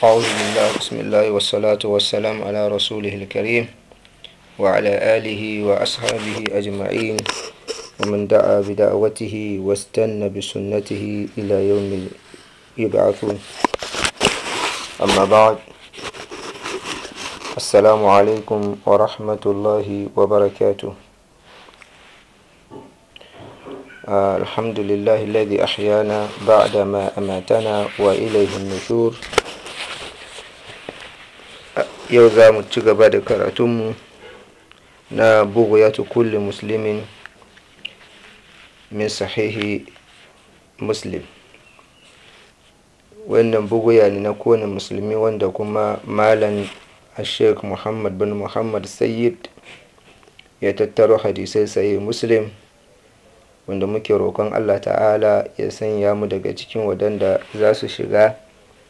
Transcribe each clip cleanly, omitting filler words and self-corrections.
أعوذ بالله، بسم الله والصلاة والسلام على رسوله الكريم وعلى آله وأصحابه أجمعين ومن دعا بدعوته واستنى بسنته إلى يوم يبعثون. أما بعد، السلام عليكم ورحمة الله وبركاته. الحمد لله الذي أحيانا بعدما أماتنا وإليه النشور. Yau za mu ci gaba da karatunmu na bughyatu kulli muslimin min sahihi Muslim. Wannan buguya ne na kowane musulmi, wanda kuma Malam Sheikh Muhammad bin Muhammad Sayyid ya tattaro hadisai Sahih Muslim, wanda muke roƙon Allah Ta'ala ya sanya mu daga cikin waɗanda za su shiga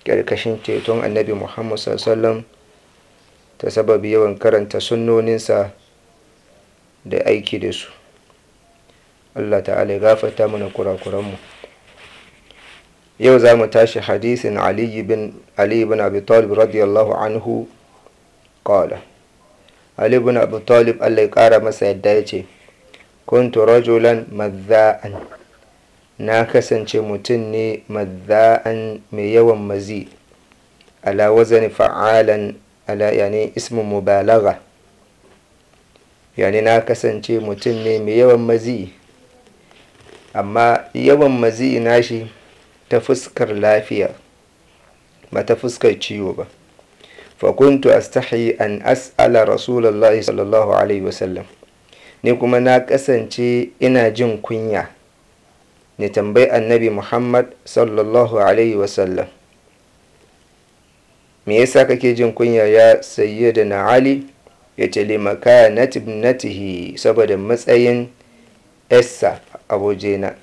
ƙarƙashin ceton Annabi Muhammad sallallahu ta sababi yawan karanta sunnoninsa da aiki da su. Allah Ta'ala ya gafarta mana kurakuranmu. Yau za mu tashi hadisin Ali bin Abi Talib radiyallahu anhu. Qala Ali bin Abi Talib, Allah ya kara masa yadda, ya ce: kuntu rajulan mazza'an, na kasance mutum ne mazza'an, mai yawan mazi, ala wazani fa'alan, ala yani ismu mubalagha, yani na kasance mutum ne mai yawan mazi, amma yawan mazi nashi ta fuskar lafiya, ba ta fuskar ciwo ba. Fakuntu astahi an as'ala Rasulullahi sallallahu alaihi wasallam, ni kuma na kasance ina jin kunya ne tambayi Annabi Muhammad sallallahu alaihi wasallam. Me yasa kake jin kunya, ya Sayyidina Ali? Ya ce: li makanati ibnatihi, saboda matsayin yarsa a wajena,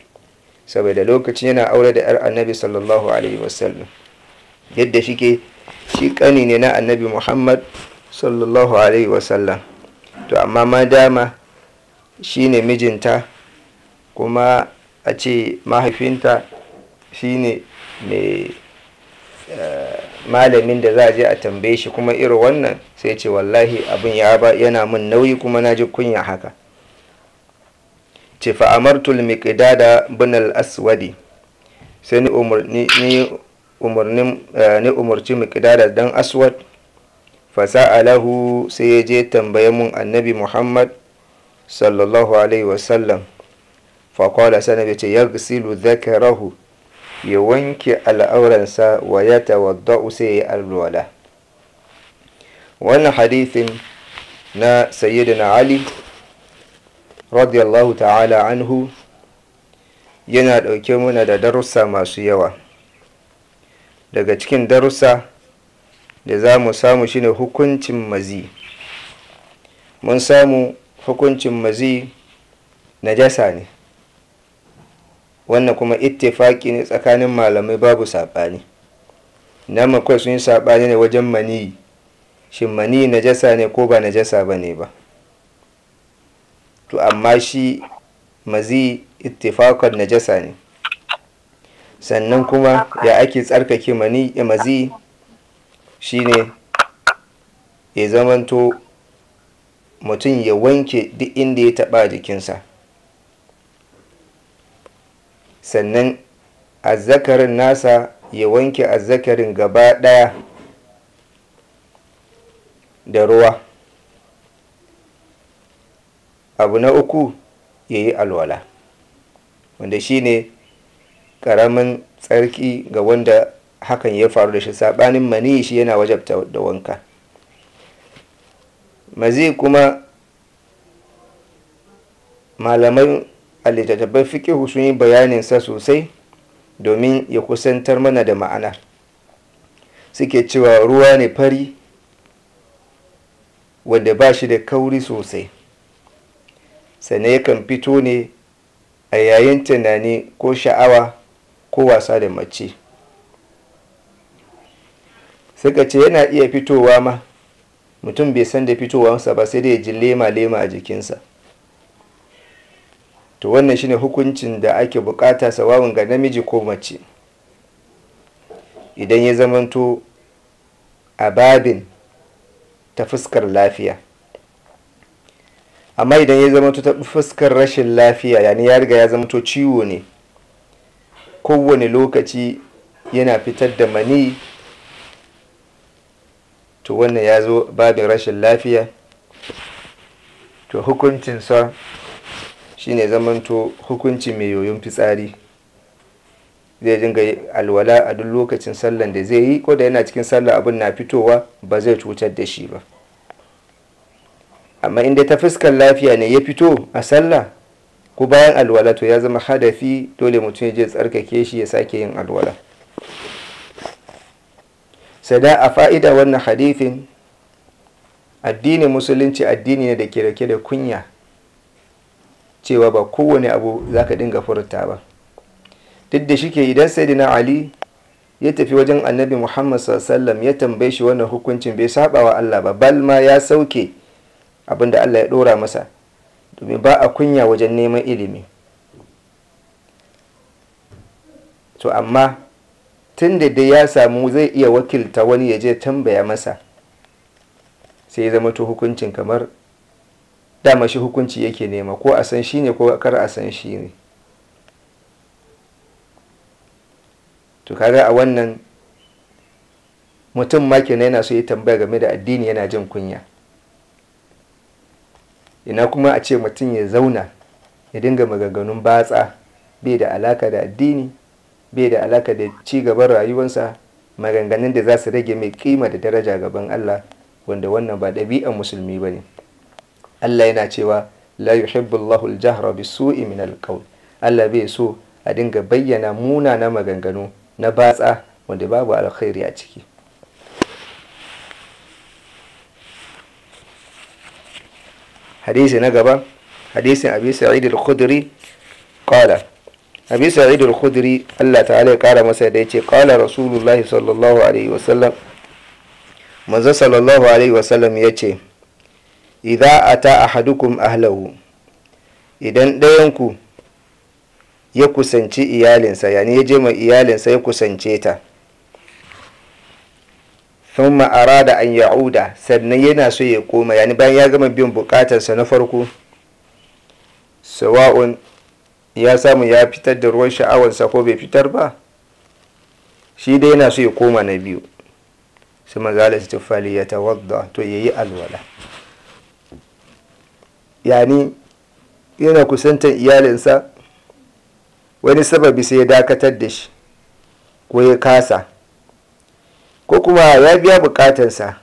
saboda lokacin yana aure da yar Annabi sallallahu alaihi wasallam, yadda shike shi kani ne na Annabi Muhammad sallallahu alaihi wasallam. To amma ma dama shi ne mijinta, kuma a ce mahaifinta shi ne mai malamin da za a je a tambaye shi, kuma irin wannan, sai ce: wallahi abin ya ba yana min nauyi, kuma na ji kunya haka. Ce: fa amartul Miqdada bin al-Aswadi, sai ni umarnin ni umarci Miqdada dan Aswad, fa sa'alahu, sai ya je tambaye mun Annabi Muhammad sallallahu alaihi wasallam. Fa qala, sanabi ce: yaghsilu dhakarahu, ya wanke al'auransa, wa ya tawadda'u, sai ya alwala. Wannan hadithin na Sayyidina Ali radiyallahu ta'ala anhu yana ɗauke muna da darussa masu yawa. Daga cikin darussa da za mu samu shine hukuncin mazi. Mun samu hukuncin mazi najasa ne, wannan kuma ittifaki ne tsakanin malamai, babu saɓani. Na makwai sun yi saɓani ne wajen maniyi, shin maniyi najasa ne ko ba najasa ba ne ba? To amma shi mazi ittifaqan najasa ne. Sannan kuma ya ake tsarkake mani mazi? Shine ya zamanto mutum ya wanke duk inda ya taɓa jikinsa, sannan azzakarin nasa ya wanke azzakarin gaba ɗaya da ruwa. Abu na uku, ya yi alwala, wanda shine ƙaramin tsarki ga wanda hakan ya faru da shi. Saɓanin mani, shi yana wajabta da wanka. Mazi kuma malamai a littattafan fiƙihu sun yi bayaninsa sosai domin ya kusantar mana da ma'ana. Suke cewa ruwa ne fari wanda ba shi da kauri sosai, sannan yakan fito ne a yayin tunani ko sha'awa ko wasa da mace. Suka ce yana iya fitowa ma mutum bai san da fitowarsa ba, sai dai ya ji lema-lema a jikinsa. To wannan shine hukuncin da ake bukata, sawawun ga namiji ko mace. Idan ya zamanto a babin ta fuskar lafiya. Amma idan ya zamanto ta fuskar rashin lafiya, yani ya riga ya zamanto ciwo ne, kowane lokaci yana fitar da mani, to wannan ya zo babin rashin lafiya. To hukuncinsa shine zamanto hukunci mai yoyon fitsari. Zai dinga alwala a duk lokacin sallan da zai yi, ko da yana cikin sallah abin na fitowa ba zai cutar da shi ba. Amma inda ta fuskar lafiya ne ya fito a sallah ko bayan alwala, to ya zama hadafi, dole mutum ya je tsarkake shi ya sake yin alwala. Sada a fa'ida wannan hadithin, addinin musulunci addini ne da ke rake da kunya, cewa ba kowane abu zaka dinga furta ba. Duk da shike idan Sayyidina Ali ya tafi wajen Annabi Muhammad sallallahu alaihi wasallam ya tambaye shi wannan hukuncin, bai saba wa Allah ba, bal ma ya sauke abinda Allah ya dora masa, domin ba a kunya wajen neman ilimi. To amma tun da dai ya samu zai iya wakilta wani ya je tambaya masa, sai ya zama to hukuncin kamar dama shi hukunci yake nema, ko a san shi ne ko kar a san shi ne. To kaga a wannan mutum ma kenan yana so ya tambaya game da addini yana jin kunya. Ina kuma a ce mutum ya zauna ya dinga maganganun batsa, bai da alaka da addini, bai da alaka da ci gaban rayuwarsa, maganganun da za su rage mai kima da daraja gaban Allah, wanda wannan ba ɗabi'an musulmi ba ne. Allah yana cewa la yuhibbullahu al-jahra bis-su'i min al-qawl. Allah bai so a dinga bayyana munana maganganu na batsa wanda babu alkhairi a ciki. Hadisi na gaba, hadisin Abi Sa'id al-Khudri qala, Abi Sa'id al-Khudri Allah ta'ala ya kara masa da yace qala Rasulullahi sallallahu alaihi wasallam, manzo sallallahu alaihi wasallam yace idza ata ahadukum ahlahu, idan ɗayanku ya kusanci iyalinsa, yani ya je ma iyalinsa ya kusance ta, thumma arada an ya'uda, sannan yana so ya koma, yani bayan ya gama biyan bukatarsa na farko, sawa'un ya samu ya fitar da ruwan sha'awarsa ko bai fitar ba, shi dai yana so ya koma na biyu, sai manzo Allah ya fali ya tawadda, to yayi alwala. Yani yana kusantar iyalinsa, wani sababi sai ya dakatar da shi ko ya kasa, ko kuma ya biya bukatarsa,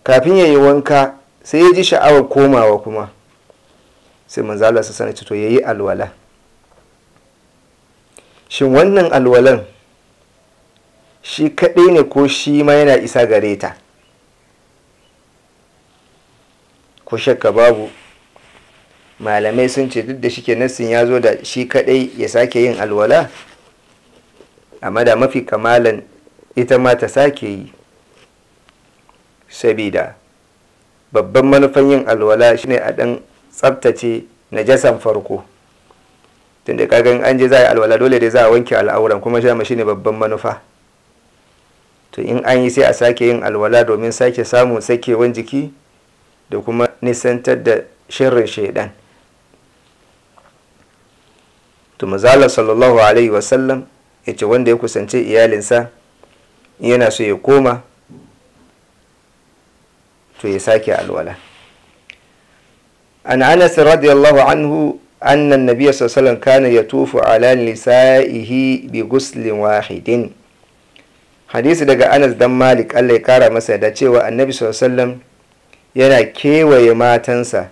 kafin ya yi wanka sai ya ji sha'awar komawa kuma, sai manzo Allah sallallahu alaihi wasallam to yayi alwala. Shin wannan alwalan shi kaɗai ne ko shi ma yana isa gare ta? Ko shakka babu, malamai sun ce duk da shike nassin ya zo da shi kaɗai ya sake yin alwala, amma da mafi kamalan ita ma ta sake yi, sabida babban manufan yin alwala shine a ɗan tsaftace najasan farko. Tunda kagan an je za a yi alwala dole dai za a wanke al'auran, kuma shine babban manufa. To in an yi sai a sake yin alwala domin sake samun sakewan jiki da kuma nisantar da shirin shaidan. To manzo sallallahu alaihi wasallam yace wanda ya kusance iyalinsa yana so ya koma, to ya sake alwala. An Anas radiyallahu anhu anna an-nabiy sallallahu alaihi wasallam kana yatufu ala nisa'ihi bi ghuslin wahidin. Hadisi daga Anas dan Malik, Allah ya kara masa da cewa annabi sallallahu alaihi wasallam yana kewaye matansa.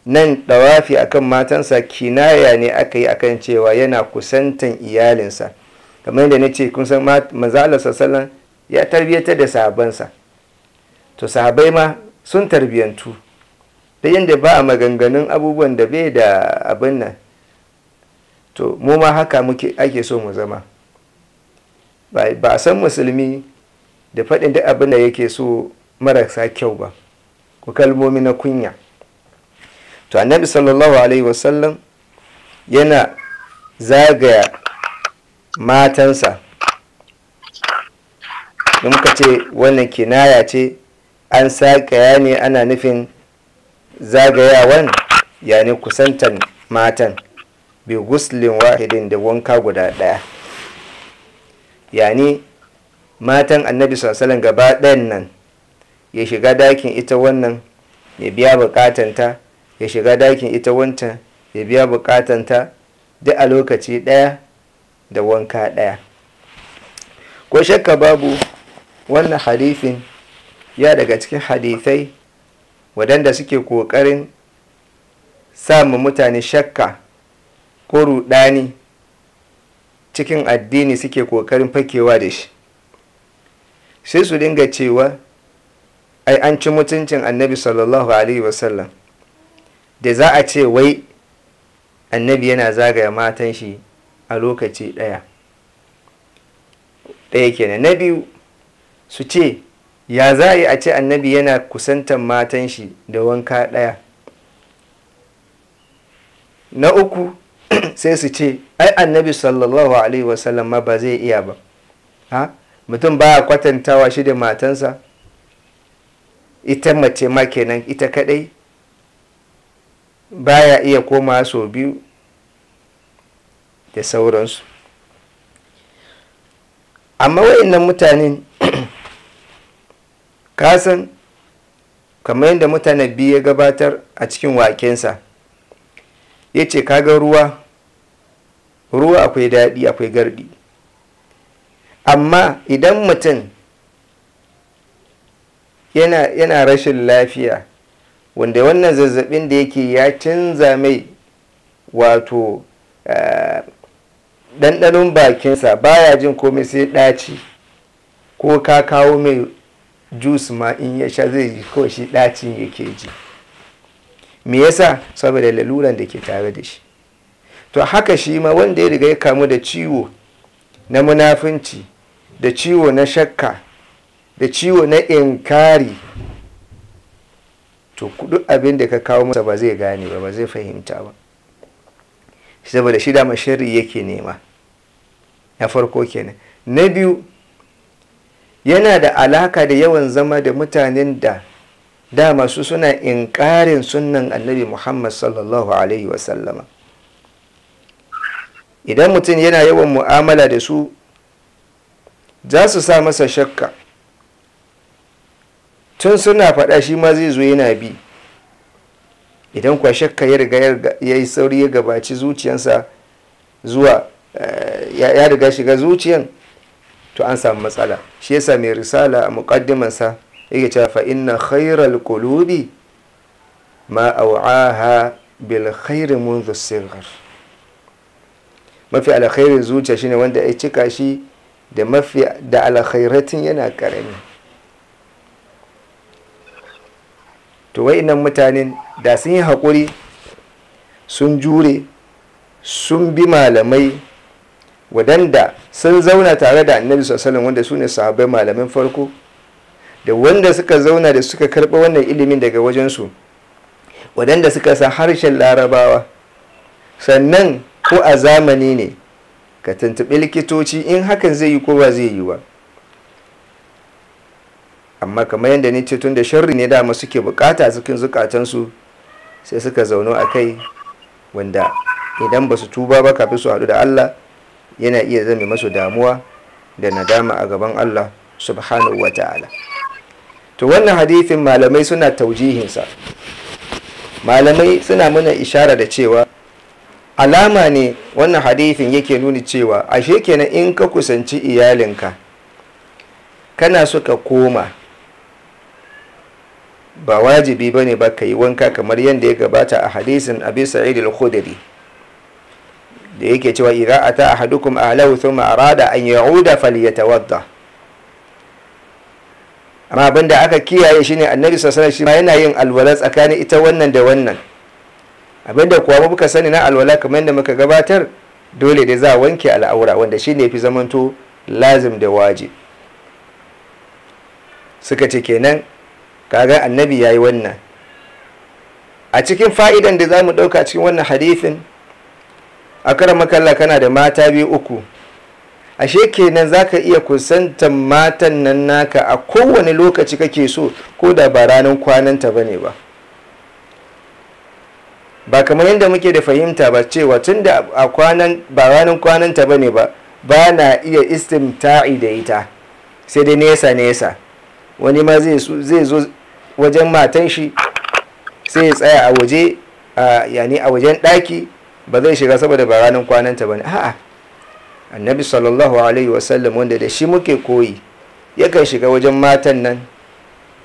Nan dawafi akan matansa kinaya ne aka yi akan cewa yana kusantan iyalinsa. Kamar yadda na ce, kun san manzo Allah sallallahu ya tarbiyyatar da sahabbansa. To sahabbai ma sun tarbiyantu da yadda ba a maganganun abubuwan da bai da abin nan. To mu ma haka muke ake so mu zama. Ba a san musulmi da faɗin duk abin da yake so marasa kyau ba, ko kalmomi na kunya. To annabi sallallahu alaihi wasallam yana zagaya matansa Da muka ce wannan kinaya ce, an sakaya ne ana nufin zagayawan, yani kusantan matan, bi guslin wahidin, da wanka guda ɗaya. Yani matan Annabi sallallahu gaba ɗayan nan, ya shiga dakin ita wannan ya biya bukatanta, ya shiga dakin ita wancan ya biya bukatanta, duk a lokaci ɗaya da wanka ɗaya. Ko shakka babu, wannan hadithin ya daga cikin hadithai waɗanda suke ƙoƙarin samun mutane shakka ko ruɗani cikin addini, suke ƙoƙarin fakewa da shi, sai su dinga cewa ai an ci mutuncin Annabi sallallahu alaihi wasallam da za a ce wai Annabi yana zagaya matan shi a lokaci ɗaya. Ɗaya kenan. Na biyu, su ce ya za a yi a ce Annabi yana kusantan matan shi da wanka ɗaya? Na uku, sai su ce ai Annabi sallallahu alaihi wasallam ma ba zai iya ba. Ha, mutum baya kwatantawa shi da matansa, ita mace ma kenan ita kadai, baya iya koma sau biyu, da sauransu. Amma wa'annan mutanen, kasan kamar yadda mutane biyu ya gabatar a cikin wakensa, ya ce kaga ruwa, ruwa akwai daɗi akwai gardi, amma idan mutum yana rashin lafiya, wanda wannan zazzabin da yake ya canza mai wato ɗanɗanon bakinsa, baya jin komai sai ɗaci, ko ka kawo mai juice ma in ya sha zai ji kawai shi ɗacin yake ji. Me yasa? Saboda laluran da ke tare da shi. To haka shi ma wanda ya riga ya kamu da ciwo na munafunci, da ciwo na shakka, da ciwo na inkari, to duk abin da ka kawo masa ba zai gane ba, ba zai fahimta ba, saboda shi dama sharri yake nema. Na farko kenan. Na biyu, yana da alaka da yawan zama da mutanen da dama su suna inkarin sunnan Annabi Muhammad sallallahu alaihi wasallama. Idan mutum yana yawan mu'amala da su, za su sa masa shakka. Tun suna faɗa shi ma zai zo yana bi. Idan kwa shakka ya riga ya yi sauri ya gabaci zuciyansa zuwa ya riga shiga zuciyan, to an samu matsala. Shi yasa mai risala a muƙaddimansa yake cewa fa inna khairal qulubi ma aw'aha bil khairi منذ الصغر. Mafi alkhairin zuciya shine wanda ya cika shi da mafi da alkhairatin yana karami. To wa'innan mutanen da sun yi haƙuri, sun jure, sun bi malamai waɗanda sun zauna tare da Annabi sallallahu, wanda su ne sahabbai malamin farko, da wanda suka zauna da suka karɓi wannan ilimin daga wajensu, waɗanda suka san harshen Larabawa. Sannan ko a zamani ne, ka tuntuɓi likitoci in hakan zai yi ko ba zai yi ba. Amma kamar yadda ni ce, tun da sharri ne dama suke bukata cikin zukatansu, sai suka zauno a kai, wanda idan ba su tuba ba kafin su haɗu da Allah, yana iya zame masu damuwa da nadama a gaban Allah subhanahu wa ta'ala. To wannan hadithin malamai suna taujihinsa. Malamai suna mana ishara da cewa alama ne wannan hadithin yake nuni cewa ashe kenan in ka kusanci iyalinka kana so ka koma, ba wajibi bane ba ka yi wanka, kamar yadda ya gabata a hadisin Abi Sa'id al-Khudri da yake cewa idza ata ahadukum ahlahu thumma arada an ya'uda falyatawadda. Amma abinda aka kiyaye shine Annabi sallallahu alaihi wasallam yana yin alwala tsakanin ita wannan da wannan. Abinda kuwa muka sani na alwala, kamar yadda muka gabatar, dole da za a wanke al'aura, wanda shine fi zamanto lazim da wajib. Suka ce kenan kaga Annabi yayi wannan. A cikin fa'idan da zamu dauka cikin wannan hadisin, akramaka Allah, kana da mata biyu uku, Ashe kenan zaka iya kusantar matan nan naka a kowane lokaci kake so, ko da ba ranar kwananta bane ba. Ba kamar yadda muke da fahimta ba cewa tunda a kwanan ba ranar kwananta bane ba, ba na iya istimta'i da ita, sai dai nesa nesa. Wani ma zai zo wajen matan shi sai ya tsaya a waje, yani a wajen ɗaki, ba zai shiga saboda ba ranar kwananta bane. A'a, Annabi sallallahu alaihi wasallam wanda da shi muke koyi, yakan shiga wajen matan nan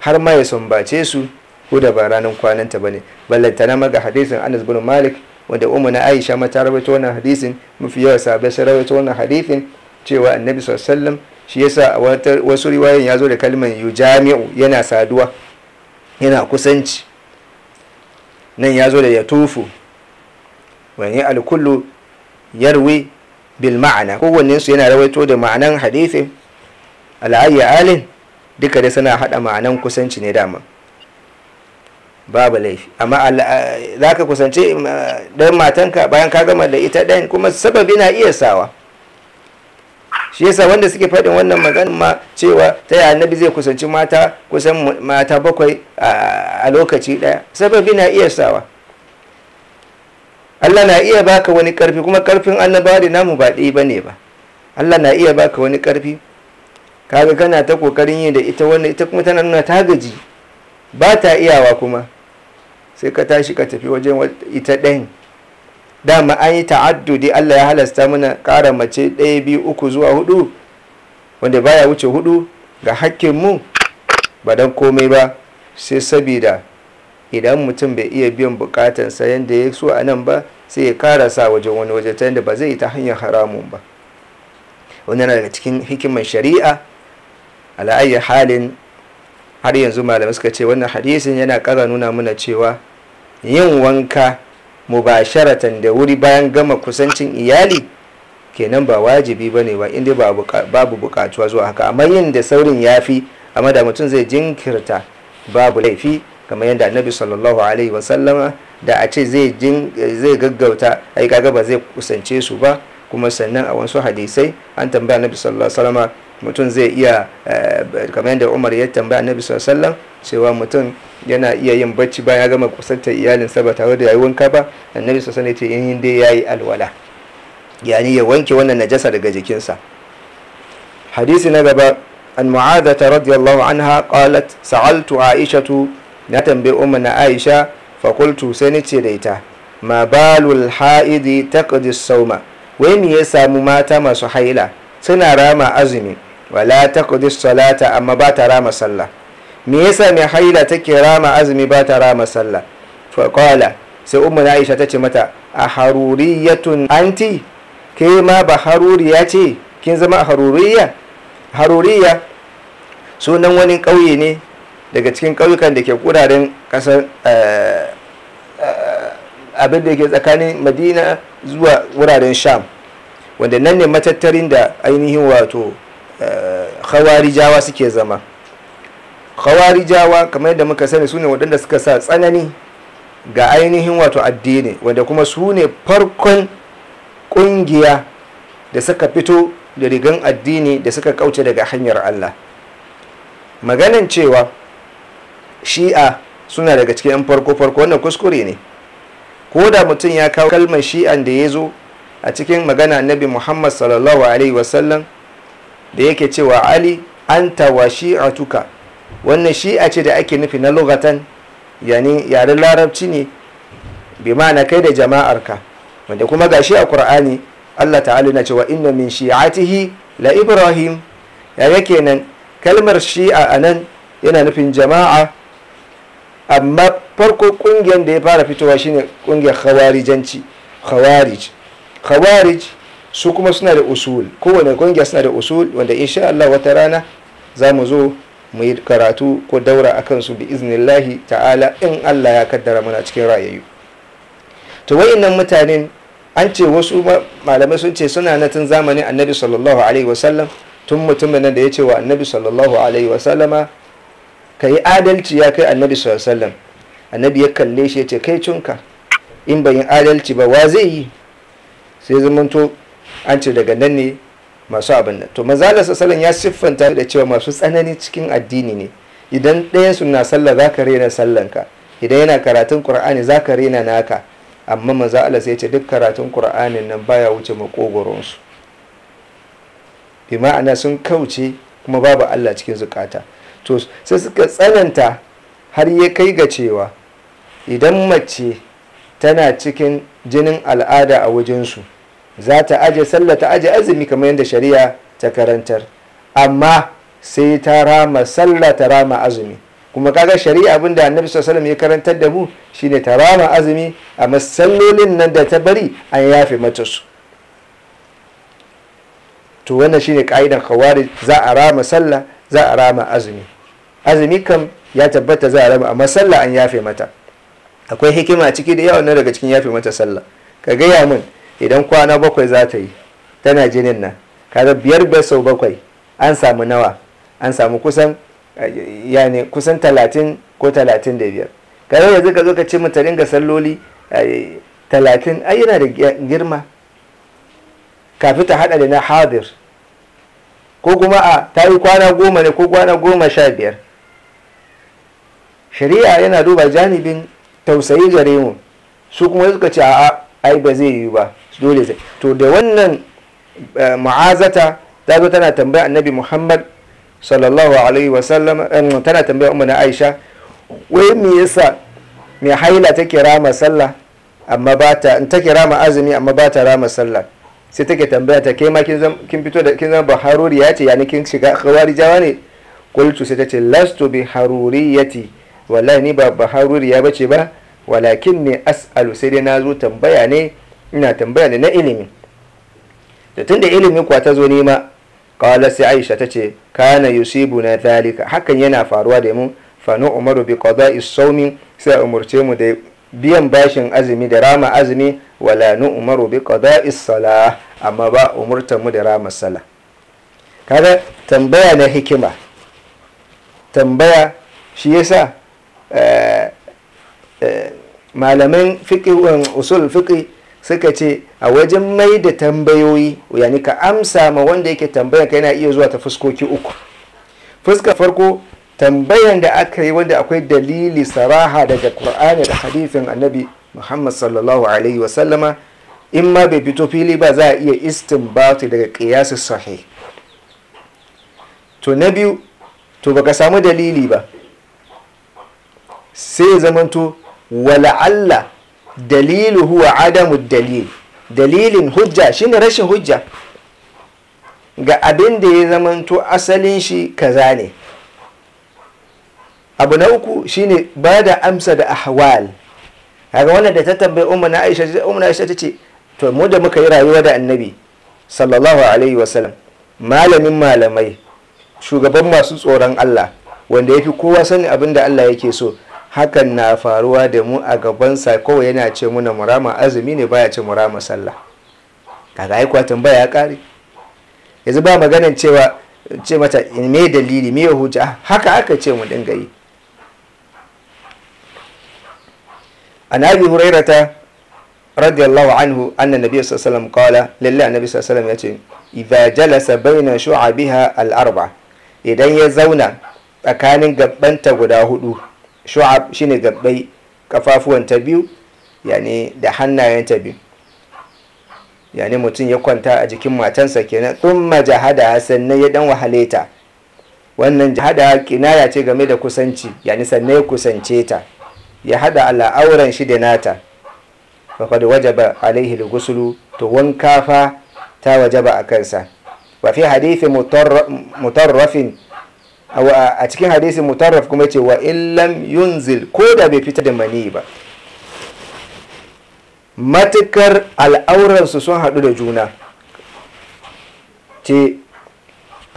har ma ya sumbace su ko da ba ranar kwananta bane. Ballantana ma ga hadisin Anas bin Malik wanda ummu na Aisha ma ta rawaito wannan hadisin, mafi yawa sahabbai sun rawaito wannan hadisin cewa Annabi sallallahu alaihi wasallam, shi yasa a wasu riwayoyin ya zo da kalmar yujami'u, yana saduwa, yana kusanci. Nan ya zo da yatufu, wani alkullu yarwi bil ma'ana, kowannen su yana rawaito da ma'anan hadisin. Al'ayya alin duka dai suna hada ma'anan kusanci ne dama, babu laifi. Amma za ka kusance ɗayan matanka bayan ka gama da ita ɗayan, kuma sababi na iya sawa. Shi yasa wanda suke faɗin wannan maganin ma cewa ta yi Annabi zai kusanci mata kusan mata 7 a lokaci ɗaya, sababi na iya sawa. Allah na iya baka wani ƙarfi, kuma ƙarfin annabawa da namu ba ɗaya bane ba. Allah na iya baka wani ƙarfi, kaga kana ta kokarin yi da ita wannan, ita kuma tana nuna ta gaji, ba ta iyawa, kuma sai ka tashi ka tafi wajen ita ɗayan. Dama an yi ta'addudi, Allah ya halasta mana ƙara mace 1, 2, 3 zuwa 4, wanda baya wuce 4 ga hakkin mu, ba dan komai ba sai sabida idan mutum bai iya biyan bukatansa yadda ya so a nan ba, sai ya karasa wajen wani waje ta yadda ba zai yi ta hanyar haramun ba. Wannan yana daga cikin hikimar shari'a. Ala ayyi halin, har yanzu malamai suka ce wannan hadisin yana ƙara nuna mana cewa yin wanka mubasharatan da wuri bayan gama kusancin iyali kenan ba wajibi bane ba, inda babu bukatuwa zuwa haka. Amma yin da saurin yafi, amma da mutum zai jinkirta babu laifi, kamar yadda Annabi sallallahu alaihi wasallama da a ce zai gaggauta, ai kaga ba zai kusance su ba. Kuma sannan a wasu hadisai an tambaya Annabi sallallahu alaihi wasallama mutum zai iya, kamar yadda Umar ya tambaya Annabi sallallahu alaihi wasallam cewa mutum yana iya yin bacci bayan ya gama kusantar iyalinsa ba tare da yayi wanka ba. Annabi sallallahu alaihi wasallam ya ce in dai yayi alwala, yani ya wanke wannan najasa daga jikinsa. Hadisi na gaba, an Mu'adhata radiyallahu anha qalat sa'altu Aishatu, na tambayi umma na Aisha, fa qultu, sai nace da ita, ma balul haidi taqdi as-sawma, wai me ya samu mata masu haila suna rama azumi, wala taqdi salata, amma ba ta rama sallah? Me yasa mai haila take rama azumi ba ta rama sallah? Fa qala, sai ummu na Aisha tace mata, a haruriyatun anti, ke ma ba haruriya ce, kin zama haruriya? Haruriya sunan wani ƙauye ne daga cikin ƙauyukan da ke kuraren ƙasar abin da ke tsakanin Madina zuwa wuraren Sham, wanda nan ne matattarin da ainihin wato khawarijawa suke zama. Khawarijawa kamar yadda muka sani su ne waɗanda suka sa tsanani ga ainihin wato addini, wanda kuma su ne farkon ƙungiya da suka fito da rigan addini da suka kauce daga hanyar Allah. Maganan cewa Shi'a suna daga cikin 'yan farko-farko, wannan kuskure ne. Ko da mutum ya kawo kalmar Shi'an da ya zo a cikin magana Annabi Muhammad sallallahu alaihi wasallam da yake cewa Ali anta wa shi'atuka, wannan Shi'a ce da ake nufi na lugatan, yani yaren Larabci ne, bi ma'ana kai da jama'arka, wanda kuma gashi a Qur'ani Allah ta'ala na cewa inna min shi'atihi la Ibrahim. Ya kenan kalmar Shi'a anan yana nufin jama'a, amma farko kungiyar da ya fara fitowa shine kungiyar khawarijanci, khawarij. Khawarij su kuma suna da usul, kowane kungiya suna da usul, wanda insha Allah wata rana za mu zo mu yi karatu ko daura akan su bi iznillahi ta'ala, in Allah ya kaddara muna cikin rayayyu. To wayannan mutanen an ce wasu malamai sun ce suna na tun zamanin Annabi sallallahu alaihi wasallam, tun mutumin nan da ya ce wa Annabi sallallahu alaihi wasallama ka yi adalci ya kai Annabi sallallahu alaihi wasallam. Annabi ya kalle shi ya ce kai cunka, in ban yi adalci ba wa zai yi? Sai zamanto an ce daga nan ne Masu abin nan. To manzo Allah sallallahu ya siffanta da cewa masu tsanani cikin addini ne. Idan ɗayan su na sallah zaka rena sallanka, idan yana karatun Qur'ani zaka rena naka, amma manzo Allah sai ya ce duk karatun Qur'anin nan baya wuce makogoron su. Bi ma'ana sun kauce kuma babu Allah cikin zukata. To sai suka tsananta har ya kai ga cewa idan mace tana cikin jinin al'ada a wajensu za ta aje sallah, ta aje azumi kamar yadda shari'a ta karantar, amma sai ta rama sallah, ta rama azumi. Kuma kaga shari'a abinda Annabi sallallahu alaihi wasallam ya karantar da mu shine ta rama azumi, amma sallolin nan da ta bari an yafe mata su. To wannan shine ka'idan khawarij, za a rama sallah, za a rama azumi. Azumi kam ya tabbata za a rama, amma sallah an yafe mata. Akwai hikima ciki da yawan daga cikin yafe mata sallah. Ka gaya min, idan kwana 7 za ta yi tana jinin nan, kaga 5 sau 7 an samu nawa? An samu kusan yani kusan 30 ko 35. Kaga yanzu ka zo ka ce mata dinga salloli 30, ai yana da girma kafin ta hada da na hadir, ko kuma a ta yi kwana 10 ne ko kwana 15. Shari'a yana duba janibin tausayi gare mu, su kuma suka ce a'a ai ba zai yi ba, dole sai. To da wannan mu'azata ta zo tana tambaya Annabi Muhammad sallallahu alaihi wasallam, tana tambaya umma na Aisha, wai me yasa mai haila take rama sallah amma ba ta, in take rama azumi amma ba ta rama sallah? Sai take tambaya ta, kai ma kin fito da kin zama baharuriya ce, yani kin shiga khawarijawa ne? Qultu, sai tace lastu bi haruriyati, wallahi ni ba baharuriya bace ba, walakin ne as'alu, sai dai nazo tambaya ne, ina tambaya ne na ilimi. Da tunda ilimi kuwa ta zo nema, qala, sai Aisha tace kana yusibuna dhalika, hakan yana faruwa da mu, fa nu'maru bi qada'i sawmi, sai umurce mu da biyan bashin azumi da rama azumi, wala nu'maru bi qada'i salah, amma ba umurta mu da rama sallah. Kaga tambaya na hikima, tambaya shi yasa malaman fiqh, usul fiqh suka ce a wajen mai da tambayoyi, yani ka amsa ma wanda yake tambayan ka yana iya zuwa ta fuskoki uku. Fuska farko, tambayan da aka yi wanda akwai dalili saraha daga Qur'ani da hadithin Annabi Muhammad sallallahu alaihi wasallama, in ma bai fito fili ba za a iya istinbati daga qiyas sahih. To na biyu, to baka samu dalili ba, sai zamanto wala'alla dalilu huwa adamu dalil, dalilin hujja shine rashin hujja ga abin da ya zamanto asalin shi kaza ne. Abu na uku shine ba da amsa da ahwal. Kaga wannan da ta tambayi umma na Aisha, umma na Aisha tace to mu da muka yi rayuwa da Annabi sallallahu alaihi wasallam, malamin malamai, shugaban masu tsoron Allah, wanda yafi kowa sani abin da Allah yake so, hakan na faruwa da mu a gabansa, kawai yana ce muna murama azumi ne, baya ce murama sallah. Kaga ai kuwa tambaya ya kare. Yanzu ba maganan cewa ce mata me dalili, me hujja, haka aka ce mu dinga yi. An Abi Hurairata radiyallahu anhu anna nabiy sallallahu alaihi wasallam qala, lillahi annabi sallallahu alaihi wasallam yace idza jalasa baina shu'abiha al-arba, idan ya zauna tsakanin gabbanta guda hudu, shu'ab shine gabbai, kafafuwanta biyu yani da hannayenta biyu, yani mutum ya kwanta a jikin matansa kenan, thumma jahada, sannan ya dan wahale ta. Wannan jahada kinaya ce game da kusanci, yani sannan ya kusance ta, ya hada al'auran shi da nata. Faqad wajaba alaihi al-ghuslu, to wanka fa ta wajaba a kansa. Wa fi hadithi mutarrafin, a cikin hadisin mutarraf kuma ce wa illam yunzil, ko da bai fita da mani ba, matukar al'auransu sun haɗu da juna, ce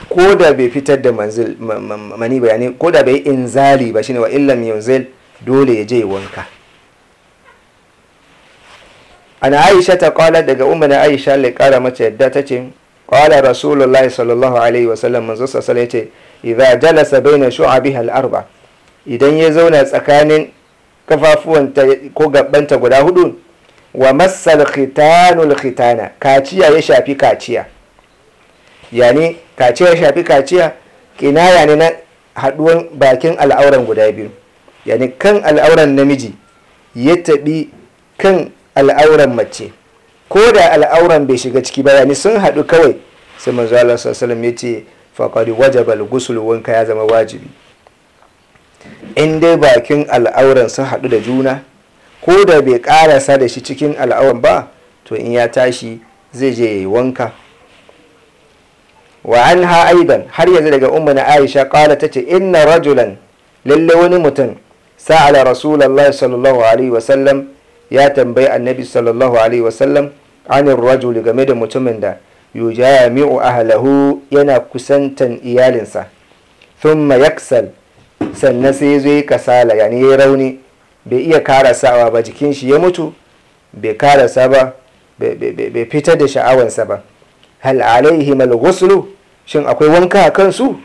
ko da bai fitar da mani ba, yani ko da bai inzali ba, shine wa illam yunzil, dole ya je wanka. Ana Aisha ta kala, daga umma na Aisha lai kara mace yadda ta ce qala Rasulullahi sallallahu alaihi wasallam, manzo sallallahu alaihi ce idza jalasa baina shu'abiha al-arba, idan ya zauna tsakanin kafafuwanta ko gabbanta guda hudu, wa massal khitanul khitana, kaciya ya shafi kaciya, Yani kaciya shafi kaciya kinaya ne na haduwan bakin al'auran guda biyu, yani kan al'auran namiji ya tabi kan al'auran mace, ko da al'auran bai shiga ciki ba, yani sun haɗu kawai. Sai manzo Allah sallallahu alaihi wasallam ya ce faqad wajaba al-ghusl, wanka ya zama wajibi. In dai bakin al'auran sun haɗu da juna, ko da bai karasa da shi cikin al'auran ba, to in ya tashi zai je yayi wanka. Wa anha aidan, har yanzu daga ummu na Aisha qala tace inna rajulan, lalle wani mutum, sa'ala rasulullahi sallallahu alaihi wasallam, ya tambayi annabi sallallahu alaihi wasallam anir rajuli, game da mutumin da yujami'u ahlahu, yana kusantan iyalinsa, thumma yaksal, sannan sai yazo yi kasala, yani yayi rauni, bai iya karasawa ba, jikin shi ya mutu, bai karasa ba, bai fitar da sha'awansa ba. Hal alaihim al-ghuslu, shin akwai wanka a kansu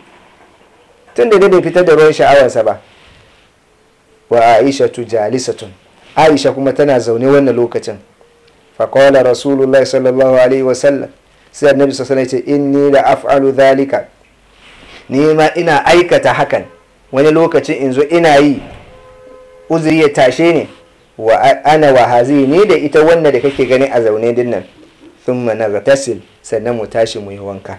tunda dai bai fitar da ruwan sha'awansa ba? Wa Aisha jalisatun, Aisha kuma tana zaune wannan lokacin. Faqala rasulullahi sallallahu alaihi wasallam, sai annabi sallallahu alaihi wasallam ya ce inni la af'alu dhalika, ni ma ina aikata hakan, wani lokacin in zo ina yi, uzuri ya tashe ni, wa ana wa hazi, ni da ita wannan da kake gani a zaune dinnan, thumma naghtasil, sannan mu tashi mu yi wanka.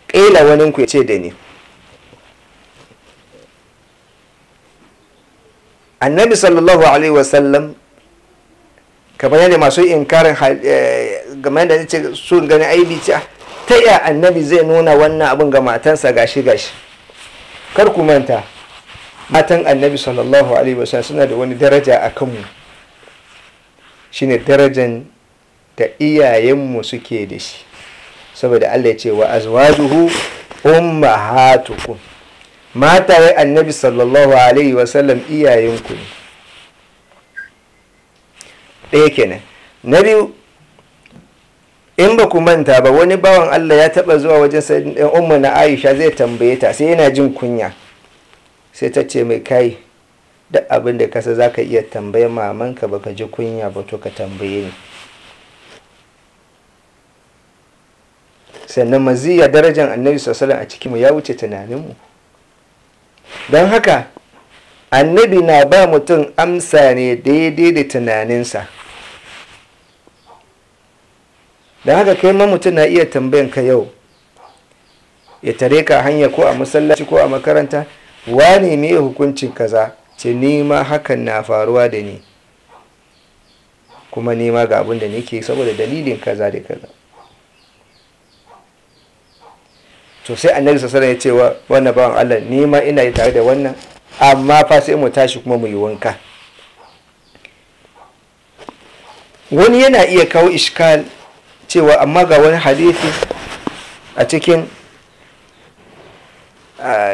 Ƙila wani ku ya ce da ni, annabi sallallahu alaihi wasallam kamar yadda masu inkarin game da ce sun gani aibi ce, ta iya annabi zai nuna wannan abin ga matansa gashi gashi. Kar ku manta, matan annabi sallallahu alaihi wasallam suna da wani daraja a kanmu, shine darajan da iyayenmu suke da shi, saboda Allah ya ce wa azwajuhu ummahatukum, mataye annabi sallallahu alaihi wasallam iyayenku ne. Ɗaya kenan. Na biyu, in ba ku manta ba, wani bawan Allah ya taɓa zuwa wajen ummu na Aisha zai tambaye ta, sai yana jin kunya, sai ta ce mai kai, duk abin da kasa za ka iya tambaye mamanka baka ji kunya ba, to ka tambaye ni. Sannan maziya darajar annabi sallallahu alaihi wasallam a cikinmu ya wuce tunaninmu. Don haka annabi na ba mutum amsa ne daidai da tunaninsa. Don haka kai ma mutum na iya tambayan ka yau, ya tare ka hanya ko a masallaci ko a makaranta, wane me hukuncin kaza? Ce ni ma hakan na faruwa da ni, kuma ni ma ga abin da nake saboda dalilin kaza da kaza. To sai annabi sallallahu alaihi wasallam ya ce wa wannan bawan Allah, ni ma ina yi tare da wannan, amma fa sai mu tashi kuma mu yi wanka. Wani yana iya kawo iskal cewa amma ga wani hadisi a cikin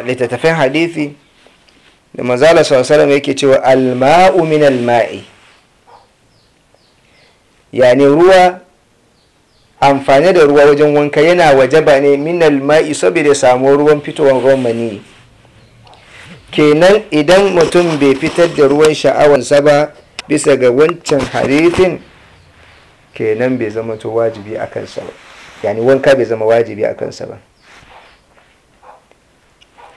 littattafan hadisi da manzala sallallahu alaihi wasallam yake cewa alma'u min alma'i, yani ruwa, amfani da ruwa wajen wanka yana wajaba ne min alma'i, saboda samu ruwan fitowar ruwan mani. Kenan idan mutum bai fitar da ruwan sha'awansa ba bisa ga wancan hadithin, kenan bai zama to wajibi a kansa ba, yani wanka bai zama wajibi a kansa ba.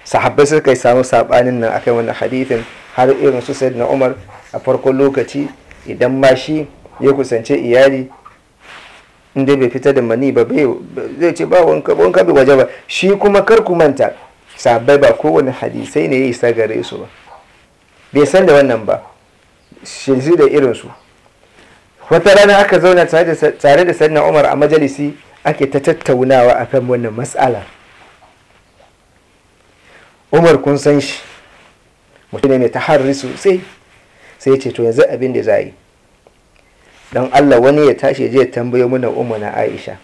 Sahabbai suka samu sabanin nan akan wannan hadithin, har irin su Sayyidina Umar a farkon lokaci idan ma shi ya kusance iyali inda bai fitar da mani ba, zai ce ba wanka, wanka bai waje ba. Shi kuma kar ku manta, sahabbai ba kowane hadisai ne ya isa gare su ba, bai san da wannan ba, shi da irin su. Wata rana aka zauna tare da Sayyidina Umar a majalisi, ake ta tattaunawa akan wannan matsala. Umar kun san shi, mutum ne mai taharri sosai, sai ce to yanzu abin da za yi, don Allah wani ya tashi je ya tambayo mana ummu na Aisha,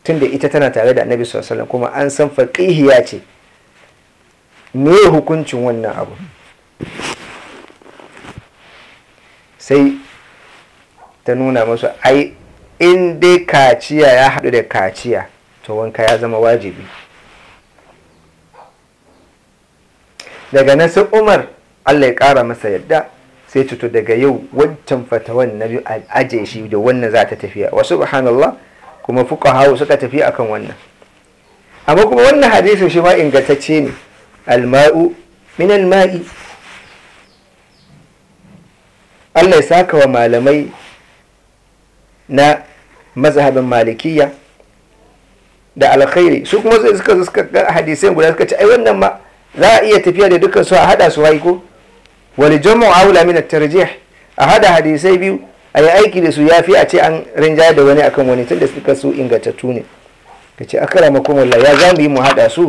tunda ita tana tare da Annabi sallallahu alaihi wasallam kuma an san faqihiya ce, me hukuncin wannan abu? Sai ta nuna masu ai in dai kaciya ya haɗu da kaciya to wanka ya zama wajibi. Daga nan sai Umar Allah ya ƙara masa yadda Sai tuto daga yau wancan fatawan na biyu a aje shi da wannan za ta tafiya. Wa subhanallah, kuma fuqaha suka tafi akan wannan. Amma kuma wannan hadisin shi ma ingantacce ne, alma'u min alma'i. Allah ya saka wa malamai na mazhabin malikiya da alkhairi. Su kuma suka ga hadisai guda suka ce ai wannan ma za a iya tafiya da dukkan su a hada su haiko. Wal jam'u aula min at-tarjih, a hada hadisai biyu a yi aiki da su yafi a ce an rinjaya da wani akan wani, tunda suka su ingantattu ne. Kace akramakumullah, ya za mu yi mu hada su?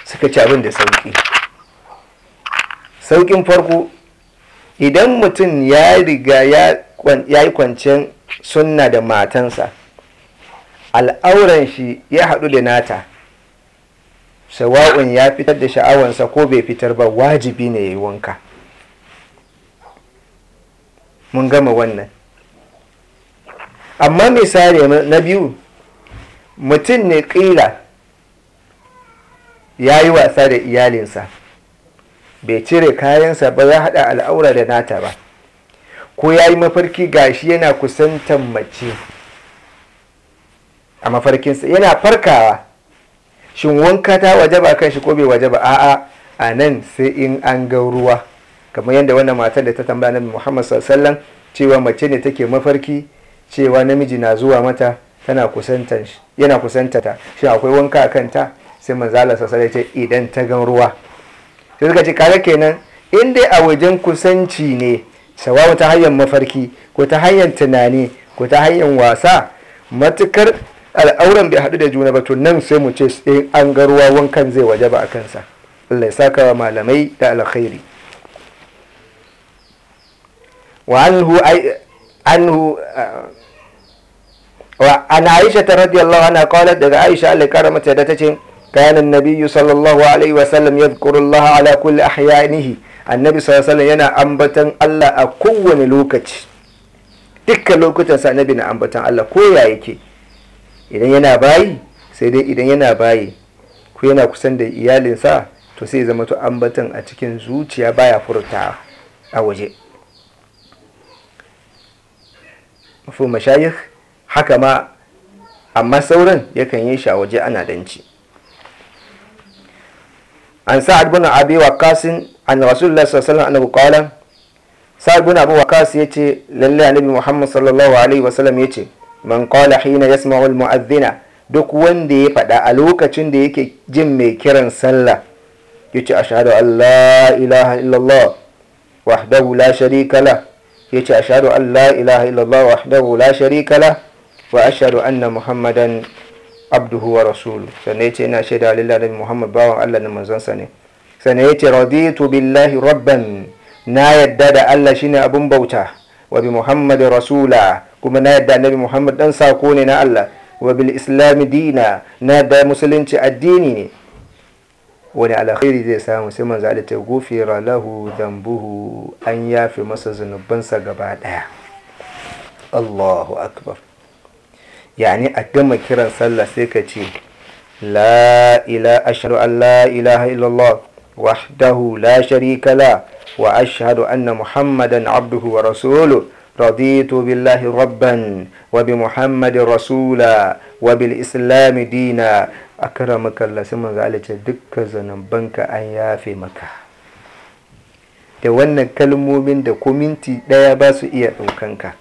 Suka ci abin da sauki. Saukin farko, idan mutum ya riga ya yi kwanciyar sunna da matansa, al'auran shi ya haɗu da nata, sawa'un ya fitar da sha'awansa ko bai fitar ba, wajibi ne ya yi wanka. Mun gama wannan. Amma misali na biyu, mutum ne ƙila ya yi wasa da iyalinsa, bai cire kayansa ba, ya haɗa al'aura da nata ba, ko ya yi mafarki gashi yana kusantan mace a mafarkinsa, yana farkawa, shin wanka ta wajaba kan shi ko bai wajaba? A'a, a nan sai in an ga ruwa, kamar yadda wannan matar da ta tambaya Nabi Muhammad sallallahu alaihi wasallam cewa mace ne take mafarki cewa namiji na zuwa mata, tana kusantan shi, yana kusantata, shi akwai wanka a kanta? Sai manzo Allah sallallahu alaihi wasallam ya ce idan ta gan ruwa. Sai suka ce kaga kenan in dai a wajen kusanci ne, sawawu ta hanyar mafarki ko ta hanyar tunani ko ta hanyar wasa, matukar al'auran bai haɗu da juna ba, to nan sai mu ce in an ga ruwa wankan zai wajaba a kansa. Allah ya saka wa malamai da alkhairi. Wa anhu anhu wa an Aisha radiyallahu anha qalat, daga Aisha Allah ya kara mata da tace, kana an-nabiyyu sallallahu alaihi wa sallam yadhkuru Allah ala kulli ahyanihi. Annabi sallallahu alaihi wasallam yana ambatan Allah a kowane lokaci, dukkan lokutan sa annabi na ambatan Allah ko ya yake. Idan yana bayi, sai dai idan yana bayi ko yana kusan da iyalinsa, to sai zama to ambatan a cikin zuciya, baya furta a waje. Mafi mashayikh haka ma, amma sauran yakan yi shi a waje ana danci. An Sa'ad bin Abi Waqqas an Rasulullah sallallahu alaihi wasallam annahu qala, Sa'ad bin Abi Waqqas yace lalle Annabi Muhammad sallallahu alaihi wasallam yace, man qala hina yasma'u al-mu'adhdhina, duk wanda ya faɗa a lokacin da yake jin mai kiran sallah, yace ashhadu an la ilaha illallah wahdahu la sharika lah, yace ashhadu an la ilaha illallah wahdahu la sharika lah wa ashhadu anna Muhammadan abduhu wa rasuluhu. Sannan yace ina shaida lillahi Muhammad bawan Allah ne manzon sa ne. Sannan yace raditu billahi rabban, na yadda da Allah shine abun bauta, wa bi Muhammadin rasula, kuma na yadda Annabi Muhammad dan sako ne na Allah, wa bil islam dina, na yadda musulunci addini ne. Wani alkhairi zai samu? Sai manzo Allah ta gufira lahu dhanbuhu, an yafe masa zunubansa gaba daya. Allahu akbar. Yani a gama kiran sallah sai ka ce la ilaha, ashhadu an la ilaha illallah wahdahu la sharika la wa ashhadu anna Muhammadan abduhu wa rasuluhu, raditu billahi rabban wa bi Muhammadin rasula wa bil islam dina. Akramaka Allah, sai manzo Allah ce dukkan zanubanka an yafe maka. Da wannan kalmomin da ko minti daya ba su iya daukanka.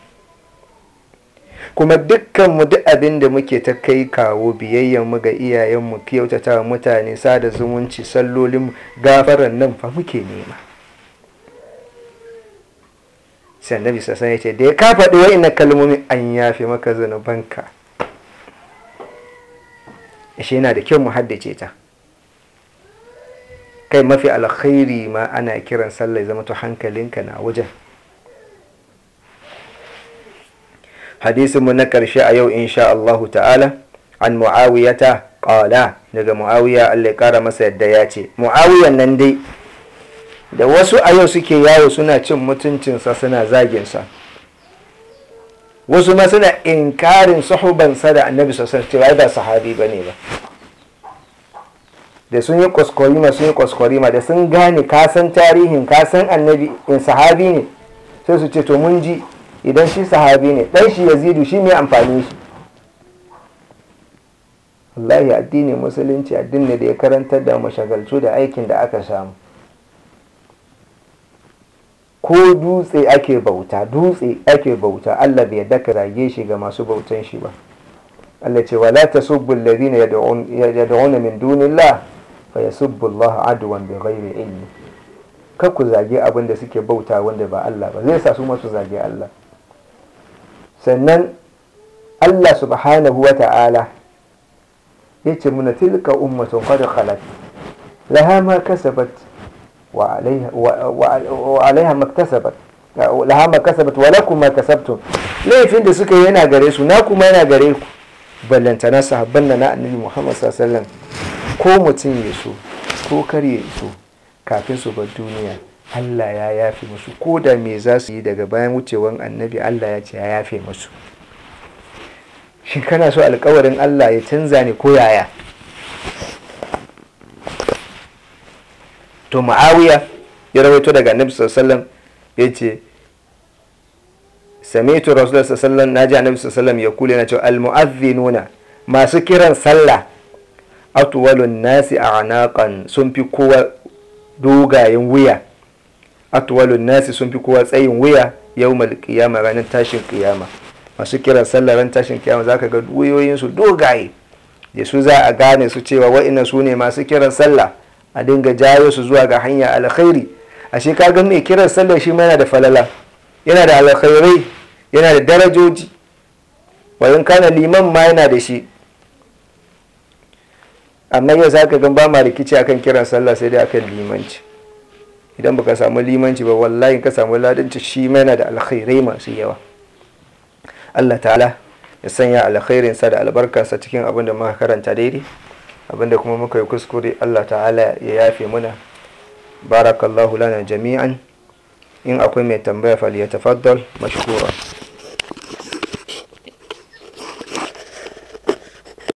Kuma dukkan mu duk abin da muke ta kai kawo, biyayyan mu ga iyayen mu, kyautata mutane, sada zumunci, sallolin mu, gafaran nan fa muke nema. Sai Annabi sallallahu alaihi wasallam ya ce da ya ka faɗi wa'innan kalmomin an yafe maka zanubanka. Ashe yana da kyau mu haddace ta. Kai mafi alkhairi ma ana kiran sallah zama to hankalinka na wajen. Hadisin mu na karshe a yau insha Allahu ta'ala, an Muawiyata qala, daga Muawiya Allah ya kara masa yadda ya ce, Muawiyan nan dai da wasu a yau suke yawo suna cin mutuncinsa, suna zaginsa, wasu ma suna inkarin sahubansa da Annabi sallallahu alaihi wasallam cewa ba sahabi bane ba. Da sun yi kwaskwarima, sun yi kwaskwarima, da sun gane ka san tarihin, ka san annabi in sahabi ne, sai su ce to mun ji, idan shi sahabi ne dan shi Yazidu shi mai amfani shi. Wallahi addinin musulunci addini da ya karantar da mashagaltu da aikin da aka samu. Ko dutse ake bauta, dutse ake bauta, Allah bai yarda ka zage shi ga masu bautan shi ba. Allah ce wala tasubbu alladhina yad'una min dunillah fa yasubbu Allah adwan bighairi ilmi. Kar ku zage abin da suke bauta wanda ba Allah ba, zai sa su masu zage Allah. Sannan Allah subhanahu wa ta'ala ya ce muna tilka ummatun qad khalat laha ma kasabat wa alaiha ma kasabat, laha ma kasabat wa lakum ma kasabtum. Laifin da suka yi yana gare su, na kuma yana gare ku. Ballantana sahabban na annabi Muhammad sallallahu alaihi wasallam, ko mutum ya so ko kar ya so, kafin su bar duniya Allah ya yafe musu. Ko da me za su yi daga bayan wucewan annabi, Allah ya ce ya yafe musu. Shin kana so alkawarin Allah ya canza ne ko yaya? To Muawiya ya rawaito daga annabi sallallahu alaihi wasallam yace sami'tu rasulullah sallallahu alaihi wasallam, naji annabi sallallahu alaihi wasallam ya kula yana cewa almu'adhdhinuna, masu kiran sallah, atwalun nasi a'naqan, sun fi kowa dogayen wuya, atwalun nasi sun fi kowa tsayin wuya, yawmal qiyama, ranar tashin qiyama. Masu kiran sallah ran tashin kiyama zaka ga wuyoyin su dogaye, da su za a gane su cewa wa'annan su ne masu kiran sallah, a dinga jayo su zuwa ga hanya alkhairi. Ashe ka ga mai kiran sallah shi ma yana da falala, yana da alkhairai, yana da darajoji. Wayan kana liman ma yana da shi. Amma yau zaka ga ba ma rikici akan kiran sallah, sai dai akan limanci. Idan baka samu limanci ba, wallahi ka samu ladanci, shi ma yana da alkhairai masu yawa. Allah ta'ala ya sanya alkhairinsa da albarkarsa cikin abin da muka karanta daidai, abin da kuma muka yi kuskure Allah ta'ala ya yafe muna. Barakallahu lana jami'an. In akwai mai tambaya falyatafaddal mashkura.